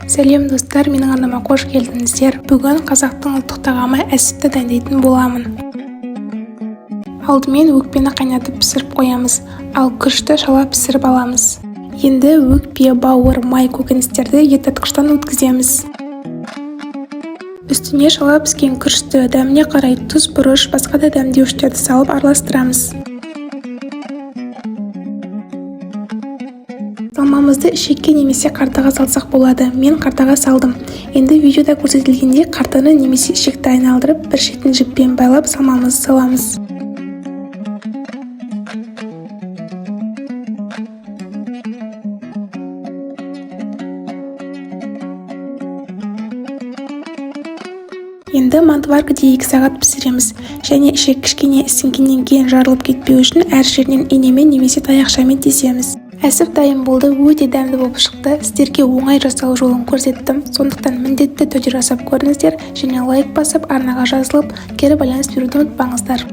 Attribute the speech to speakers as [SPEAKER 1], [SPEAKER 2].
[SPEAKER 1] Сәлем, достар! Менің арнама қош келдіңіздер! Бүгін қазақтың ұлттық тағамы әсіпті дайындайтын боламын. Алдымен өкпені қайнатып пісіріп қоямыз, ал күрішті шала пісіріп аламыз. Енді өкпе, бауыр, май, көкөністерді ет тартқыштан өткіземіз. Үстіне шала піскен күрішті, дәміне қарай тұз, бұрыш, басқа да дәмдеуіштерді салып араластырамыз. Салмамызды ішекке немесе қартаға салсақ болады. Мен қартаға салдым. Енді видеода көрсетілгендей, қартаны немесе ішекті айналдырып, бір шетін жіппен байлап, салмамызды саламыз. Енді мантоваркаде 2 сағат пісіреміз және ішек кішкене ісінгеннен кейін жарылып кетпеу үшін әр жерінен инемен немесе таяқшамен тесеміз. Әсіп дайын болды, өте дәмді болып шықты. Сіздерге оңай жасау жолын көрсеттім, сондықтан міндетті түрде жасап көріңіздер және лайк басып, арнаға жазылып, кері байланыс беруді ұмытпаңыздар.